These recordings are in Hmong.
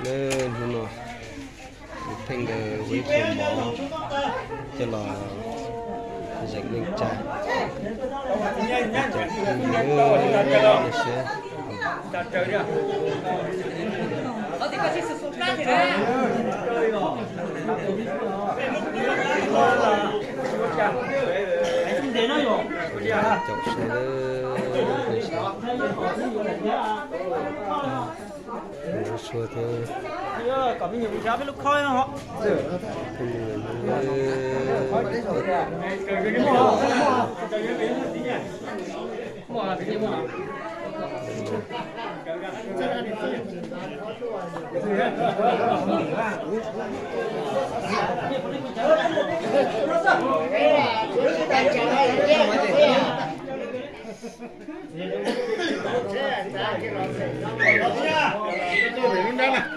Lawm hnub no kuv pheej nkawd ua ib pluag mov coj los zeem neej tsa. Cov phooj ywg, nej saib. Caum saib, nej saib. Sua thiab.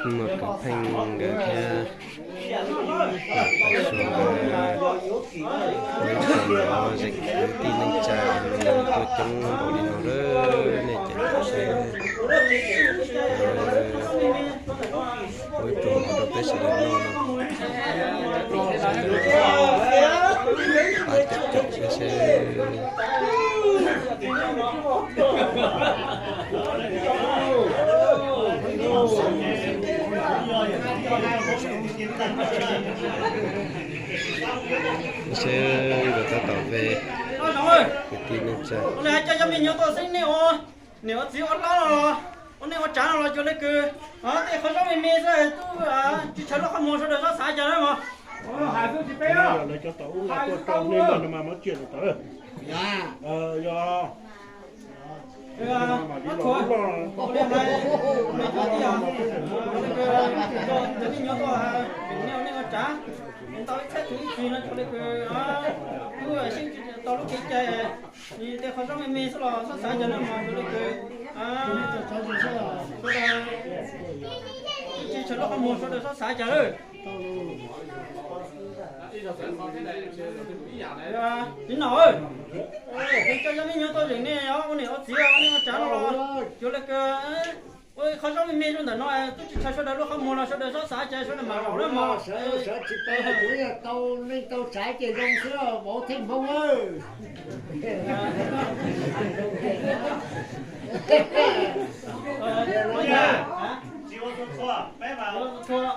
Muaj kwv pheej nkawd thiab, lam tau xyuas nkawd, lawv tseem nrov zeem kwv tij neej tsa, tuaj coob npaum li no lawm, nej ces saib, ua ib pluag mov rau peb sawv daws noj no. Pab caum caum peb seb. Seb nkawd tab tom ve kwv tij neej tsa. Ua li hais cov me nyuam tuaj xeeb nej ua niam ua txiv ua hlob no los ua neej ua tsav no los cuag li kws tej qhov zaub me me xwb, tub tsis tshaw lub qhov muag sawv daws txhob xav cas na mog. Lawv cov tau ub no tuaj rau nej no mas muab tsiaj tawm. Yog. Ua li hais, cov me nyuam tuaj, nej ua neej ua tsav, ntau ib txhiab txwv ib txwv no cuag li kws tub xeeb tsis tau lub kev cai, tej qhov zaub me me xwb los txhob xav cas na mog, cuag li kws tsis tshaw lub qhov muag sawv daws txhob xav cas lawm. Txiv nom, cov me nyuam tuaj zeem nej ua niam ua txiv ua neej ua tsav no los cuag li kws ua qhov zaub me me rau ntawm no, tub tsis tshaw sawv daws lub qhov muag los sawv daws txhob xav cas sawv daws mam zaum na mog. Sawv tsis tau, kuv yog tau neej tau tsav ces zoo xwb, vauv Theej Hmoob. Tsis ua txhua txhua, peb mas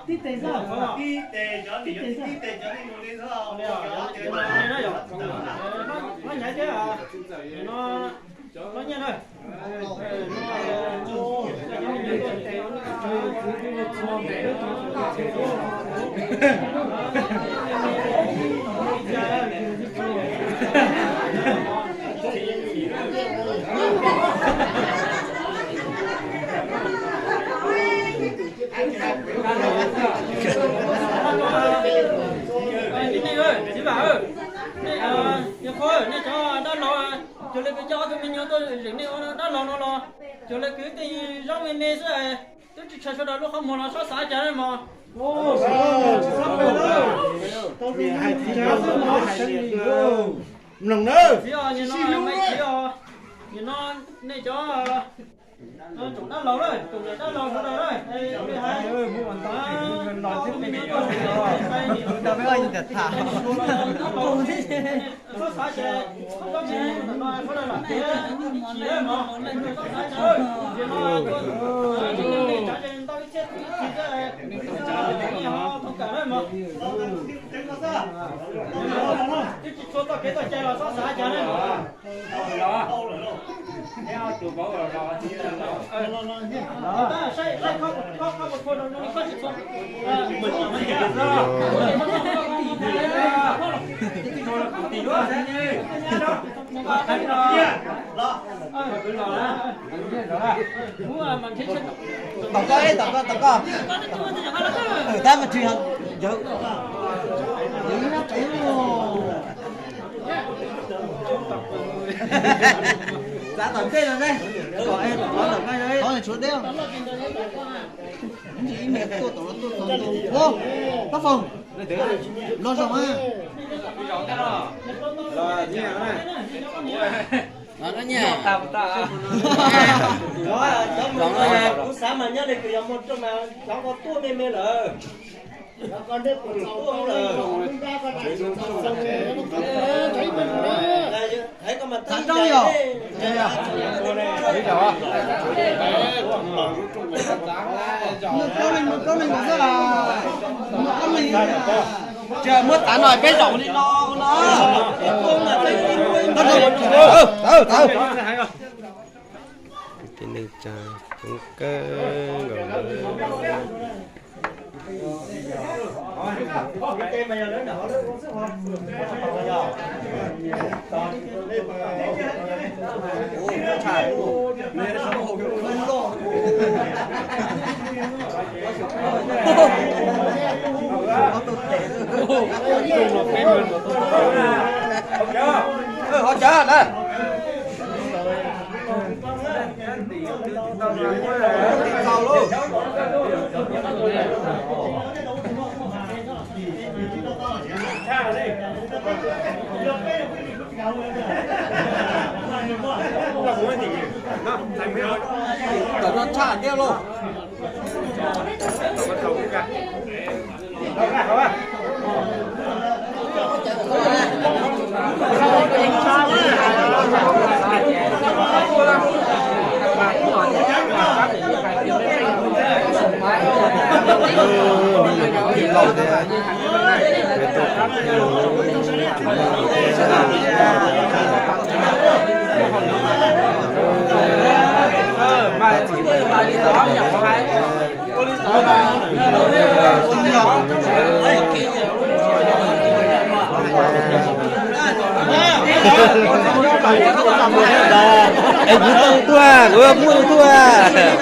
tib tes, tib tes cov niam tib tes cov neej mus li xwb. Hlob Nyaib thiab no, hlob Nyiaj na. Txiv Vam, yawg Qhua, nej cov dab laug, cuag li kws coj ob tug me nyuam tuaj zeem nej ua dab laug no los cuag li kws tej zaub me me xwb, tub tsis tshaw sawv daws lub qhov muag los txhob xav cas na mog. Mloog na. Txiv os, nim no nej cov tsoom dab laug, tsoom niam dab laug sawv daws, txhob xav ces txhob xav ces sawv daws lam tiav ib chim mog, txhob xav ces no tuaj tsav ces ntau ib txhiab txwv ib txhiab, nej ho tau kawm na mog. Twb tsis tshua txoj kev txoj cai los txhob xav cas na. Tom koj, tom koj, tom koj. Tab mas tsis yog, yog ib nab qev. Txav tom ntej no ne, kom es tom qhov tom nqaij no, qhov tshuav deb. Ib me tuaj tom no tuaj tom no. Pab Foom, los zoo mas. Los nyiam. Kuv xav mas nyob li kws yog muaj rooj mas cov ko tuaj me me lawm. Tuaj lawm. Hais ko mas tag yog. Muab tav no peb zaum li no no. Tib neeg tsa coob kawg nkaus. Ho cav na. Tawm no tshaj tiag lauj. Es kuv tau tuaj, kuv muaj tuaj.